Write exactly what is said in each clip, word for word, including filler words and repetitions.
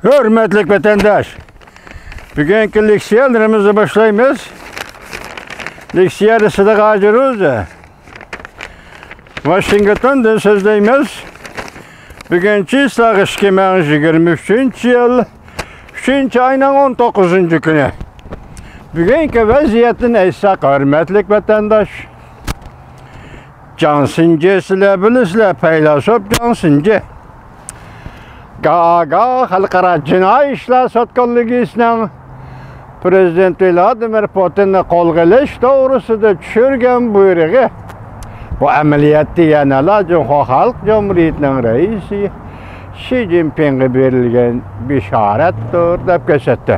ھۆرمەتلىك ۋەتەنداش، بۈگۈنكى لېكسىيەلىرىمىزنى باشلايمىز. لېكسىيەدە سىدىق ھاجى روزى، ۋاشىنگتوندىن سۆزلەيمىز. بۈگۈن چىسلاغ ئىككى مىڭ يىگىرمە ئۈچىنچى يىل، ئۈچىنچى ئاينىڭ ئون توققۇزىنچى كۈنى. بۈگۈنكى ۋەزىيەتتىن ئېيتساق، ھۆرمەتلىك ۋەتەنداش، جاڭ سىنجى سىلەر بىلىسىلەر، پەيلاسوپ جاڭ سىنجى. گاگا خەلقئارا جىنايى ئىشلار سوت كوللېگىيىسىنىڭ پرېزىدېنت ۋلادىمىر پۇتىننى قولغا ئېلىش توغرىسىدا چۈشۈرگەن بۇيرۇقى، بۇ ئەمەلىيەتتە يەنىلا جۇڭخۇا خەلق جۇمھۇرىيىتىنىڭ رەئىسى شى جىنپىڭغا بېرىلگەن بېشارەتتۇر، دەپ كۆرسەتتى.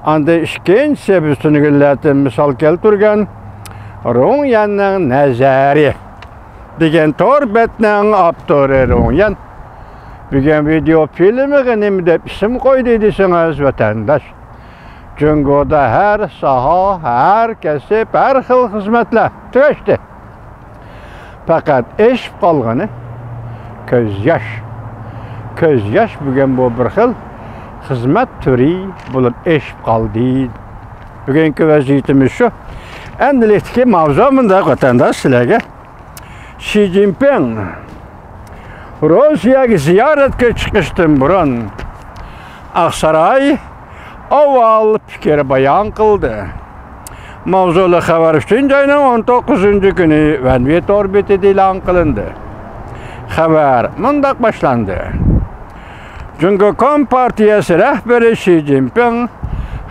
ئاندىن ئىككىنچىسى، بىز تۈنۈگۈنلەردىن مىسال كەلتۈرگەن رۇڭ يەننىڭ نەزەرى دېگەن تور بەتنىڭ ئاپتورى رۇڭ يەن بۈگۈن ۋىدېئو فىلىمىغا نېمە دەپ ئىسىم قويدى دېسىڭىز، ۋەتەنداش، جۇڭگودا ھەر ساھە، ھەر كەسىپ، ھەر خىل خىزمەتلەر تۈگەشتى. پەقەت ئېشىپ قالغىنى كۆز ياش. كۆز ياش بۈگۈن بۇ بىر خىل خىزمەت تۈرى بولۇپ ئېشىپ قالدى. بۈگۈنكى ۋەزىيىتىمىز شۇ. ئەمدىلىكتىكى ماۋزۇ مۇنداق، ۋەتەنداش، سىلەرگە. شى جىنپىڭ روسىيەگە زىيارەتكە چىقىشتىن بۇرۇن ئاقساراي ئاۋۋال پىكىر بايان قىلدى. ماۋزۇلۇق خەۋەر ئۈچىنچى ئاينىڭ ئون توققۇزىنچى كۈنى ۋەنۋې تور بېتىدە ئېلان قىلىندى. خەۋەر مۇنداق باشلاندى. جۇڭگو كومپارتىيەسى رەھبىرى شى جىنپىڭ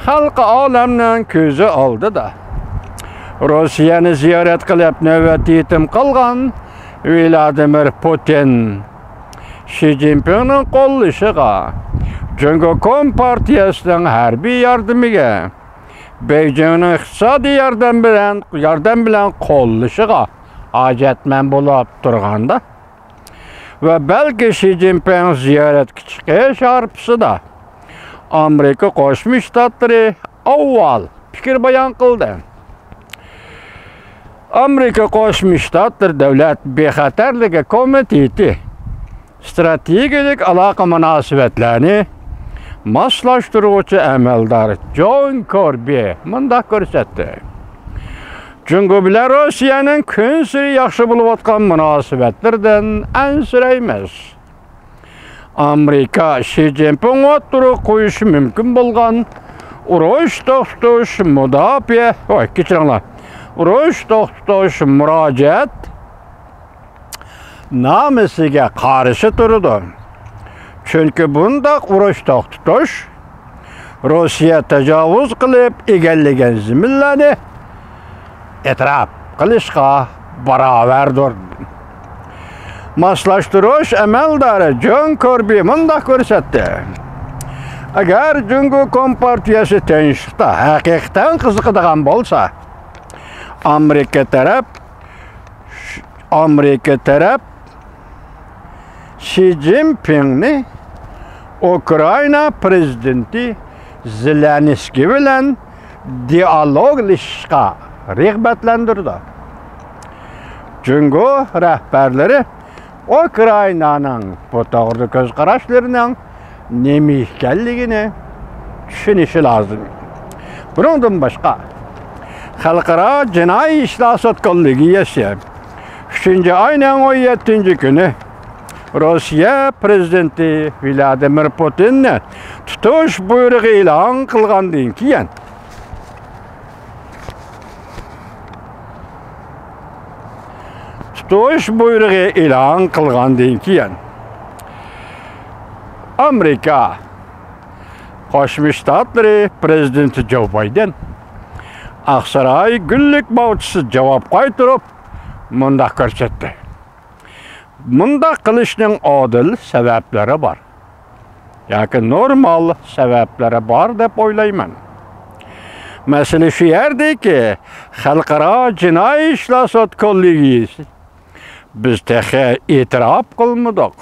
خەلقى ئالەمنىڭ كۆزى ئالدىدا روسىيەنى زىيارەت قىلىپ، نۆۋەتتە يېتىم قالغان ۋلادىمىر پۇتىن شى جىنپىڭنىڭ قوللىشىغا، جۇڭگو كومپارتىيەسىنىڭ ھەربىي ياردىمىگە، بېيجىڭنىڭ ئىقتىسادىي ياردەم بىلەن، ياردەم بىلەن قوللىشىغا ھاجەتمەن بولۇپ تۇرغاندا ۋە بەلكى شى جىنپىڭ زىيارەتكە چىقىش ھارپىسىدا ئامېرىكا قوشما شتاتلىرى ئاۋۋال پىكىر بايان قىلدى. ئامېرىكا قوشما شتاتلىرى دۆلەت بىخەتەرلىكى كومىتېتى ستراتېگىيەلىك ئالاقە مۇناسىۋەتلەرنى ماسلاشتۇرغۇچى ئەمەلدار جون كوربى مۇنداق كۆرسەتتى. جۇڭگو بىلەن روسىيەنىڭ كۈنسېرى ياخشى بولۇۋاتقان مۇناسىۋەتلىرىدىن ئەنسىرەيمىز. ئامېرىكا شى جىنپىڭ ئوتتۇرىغا قويۇشى مۇمكىن بولغان ئۇرۇش توختىتىش، مۇداپىئە، ۋاي، كەچۈرۈڭلار، ئۇرۇش توختىتىش مۇراجىئەت نامىسىگە قارشى تۇرىدۇ. چۈنكى بۇنداق ئۇرۇش توختىتىش روسىيە تاجاۋۇز قىلىپ ئىگىلىگەن زېمىنلارنى ئېتىراپ قىلىشقا باراۋەردۇر. ماسلاشتۇرۇش ئەمەلدارى جون كوربى مۇنداق كۆرسەتتى: ئەگەر جۇڭگو كومپارتىيەسى تىنچلىقتا ھەقىقەتەن قىزىقىدىغان بولسا، ئامېرىكا تەرەپ، ئامېرىكا تەرەپ شى جىنپىڭنى ئۇكرائىنا پرېزىدېنتى زېلېنسكىي بىلەن دىئالوگلىشىشقا رىغبەتلەندۈرىدۇ. جۇڭگو رەھبەرلىرى ئۇكرائىنانىڭ بۇ توغرىدا كۆز قاراشلىرىنىڭ نېمە ئىكەنلىكىنى چۈشىنىشى لازىم. بۇنىڭدىن باشقا، خەلقئارا جىنايى ئىشلار سوت كوللېگىيەسى ئۈچىنچى ئاينىڭ ئون يەتتىنچى كۈنى روسىيە پرېزىدېنتى ۋلادىمىر پۇتىننى تۇتۇش بۇيرۇقى ئېلان قىلغاندىن كېيىن، تۇتۇش بۇيرۇقى ئېلان قىلغاندىن كېيىن، ئامېرىكا قوشما شتاتلىرى پرېزىدېنتى جو بايدېن ئاقساراي گۈللۈك باغچىسىدا جاۋاب قايتۇرۇپ، مۇنداق كۆرسەتتى: مۇنداق قىلىشنىڭ ئادىل سەۋەبلىرى بار ياكى نورمال سەۋەبلىرى بار دەپ ئويلايمەن. مەسىلە شۇ يەردىكى، خەلقئارا جىنايى ئىشلار سوت كوللېگىيىسى، بىز تېخى ئېتىراپ قىلمىدۇق.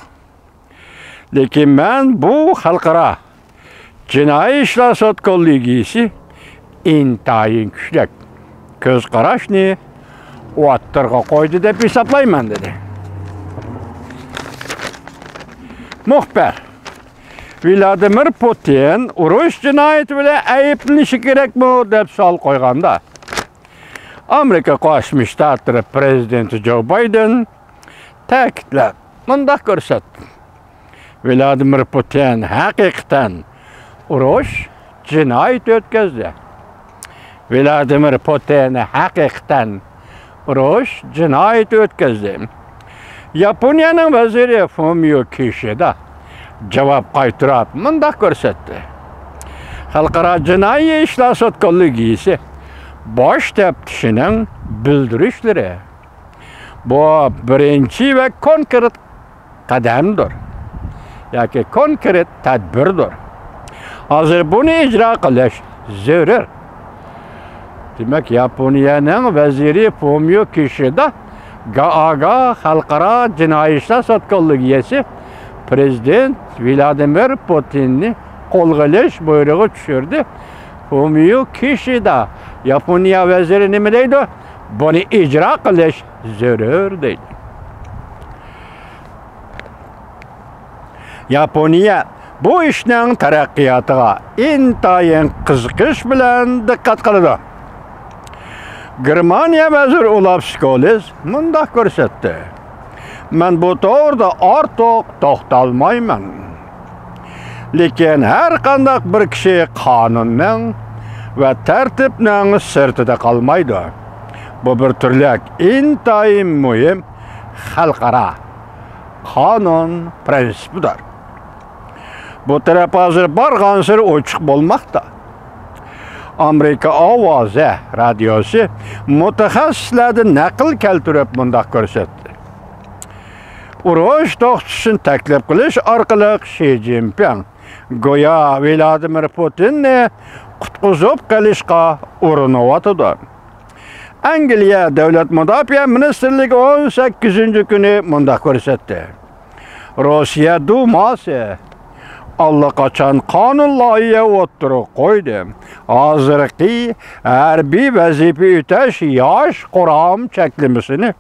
لېكىن مەن بۇ خەلقئارا جىنايى ئىشلار سوت كوللېگىيىسى ئىنتايىن كۈچلۈك كۆز قاراشنى ئوتتۇرىغا قويدى دەپ ھېسابلايمەن، دېدى. مۇخبىر، ۋلادىمىر پۇتىن ئۇرۇش جىنايىتى بىلەن ئەيىبلىنىشى كېرەكمۇ دەپ سوئال قويغاندا، ئامېرىكا قوشما شتاتلىرى پرېزىدېنتى جو بايدېن تەكىتلەپ مۇنداق كۆرسەتتى: ۋلادىمىر پۇتىن ھەقىقەتەن ئۇرۇش جىنايىتى ئۆتكۈزدى. ۋلادىمىر پۇتىن ھەقىقەتەن ئۇرۇش جىنايىتى ئۆتكۈزدى. ياپونىيەنىڭ ۋەزىرى فۇمىيو كىشىدا جاۋاب قايتۇرۇپ مۇنداق كۆرسەتتى: خەلقئارا جىنايى ئىشلار سوت كوللېگىيىسى باش تەپتىشىنىڭ بىلدۈرۈشلىرى، بۇ بىرىنچى ۋە كونكرېت قەدەمدۇر ياكى كونكرېت تەدبىردۇر. ھازىر بۇنى ئىجرا قىلىش زۆرۈر. دېمەك، ياپونىيەنىڭ ۋەزىرى فۇمىيو كىشىدا گائاگا خەلقئارا جىنايى ئىشلار سوت كوللېگىيەسى پرېزىدېنت ۋلادىمىر پۇتىننى قولغا ئېلىش بۇيرۇقى چۈشۈردى. فۇمىيو كىشىدا، ياپونىيە ۋەزىرى نېمە دەيدۇ؟ بۇنى ئىجرا قىلىش زۆرۈر دەيدۇ. ياپونىيە بۇ ئىشنىڭ تەرەققىياتىغا ئىنتايىن قىزىقىش بىلەن دىققەت قىلىدۇ. گېرمانىيە ۋەزىرى ئولاف سكولز مۇنداق كۆرسەتتى: مەن بۇ توغرىدا ئارتۇق توختالمايمەن. لېكىن ھەر قانداق بىر كىشى قانۇننىڭ ۋە تەرتىپنىڭ سىرتىدا قالمايدۇ. بۇ بىر تۈرلۈك ئىنتايىن مۇھىم خەلقئارا قانۇن پىرىنسىپىدۇر. بۇ تەرەپ ھازىر بارغانسېرى ئوچۇق بولماقتا. ئامېرىكا ئاۋازى رادىيوسى مۇتەخەسسىسلەردىن نەقىل كەلتۈرۈپ مۇنداق كۆرسەتتى: ئۇرۇش توختىتىشنى تەكلىپ قىلىش ئارقىلىق شى جىنپىڭ گويا ۋلادىمىر پۇتىننى قۇتقۇزۇپ قېلىشقا ئۇرۇنۇۋاتىدۇ. ئەنگلىيە دۆلەت مۇداپىئە مىنىستىرلىكى ئون سەككىزىنچى كۈنى مۇنداق كۆرسەتتى: روسىيە دۇماسى ئاللىقاچان قانۇن لايىھە ئوتتۇرىغا قويدى. ھازىرقى ھەربىي ۋەزىپە ئۆتەش ياش قۇرام چەكلىمىسىنى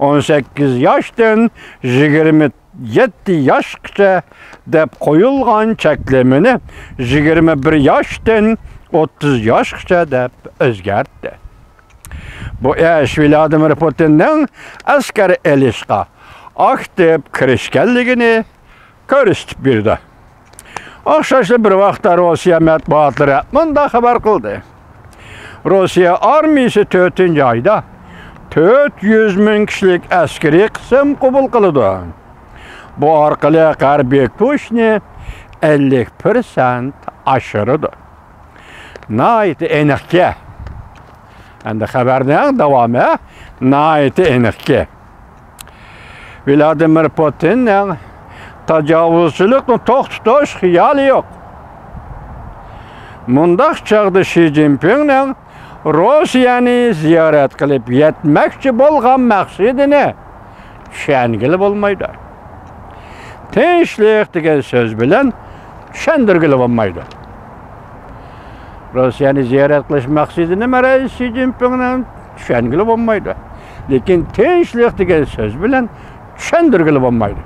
ئون سەككىز ياشتىن يىگىرمە يەتتە ياشقىچە دەپ قويۇلغان چەكلىمىنى يىگىرمە بىر ياشتىن ئوتتۇز ياشقىچە دەپ ئۆزگەرتتى. بۇ ئىش ۋلادىمىر پۇتىننىڭ ئەسكەر ئېلىشقا ئاكتىپ كىرىشكەنلىكىنى كۆرسىتىپ بېرىدۇ. ئوخشاشلا بىر ۋاقىتتا روسىيە مەتبۇئاتلىرى مۇنداق خەۋەر قىلدى: روسىيە ئارمىيىسى تۆتىنچى ئايدا تۆت يۈز مىڭ كىشىلىك ئەسكىرىي قىسىم قوبۇل قىلىدۇ. بۇ ئارقىلىق ھەربىي كۈچنى ئەللىك پىرسەنت ئاشۇرىدۇ. ناھايىتى ئېنىقكى، ئەمدى خەۋەرنىڭ داۋامى ناھايىتى ئېنىقكى. ۋلادىمىر پۇتىننىڭ تاجاۋۇزچىلىقنى توختىتىش خىيالى يوق. مۇنداق چاغدا شى جىنپىڭنىڭ روسىيەنى زىيارەت قىلىپ يەتمەكچى بولغان مەقسىتىنى چۈشەنگىلى بولمايدۇ. تىنچلىق دېگەن سۆز بىلەن چۈشەندۈرگىلى بولمايدۇ. روسىيەنى زىيارەت قىلىش مەقسىتى نېمە رەئىس شى جىنپىڭنىڭ؟ چۈشەنگىلى بولمايدۇ. لېكىن تىنچلىق دېگەن سۆز بىلەن چۈشەندۈرگىلى بولمايدۇ.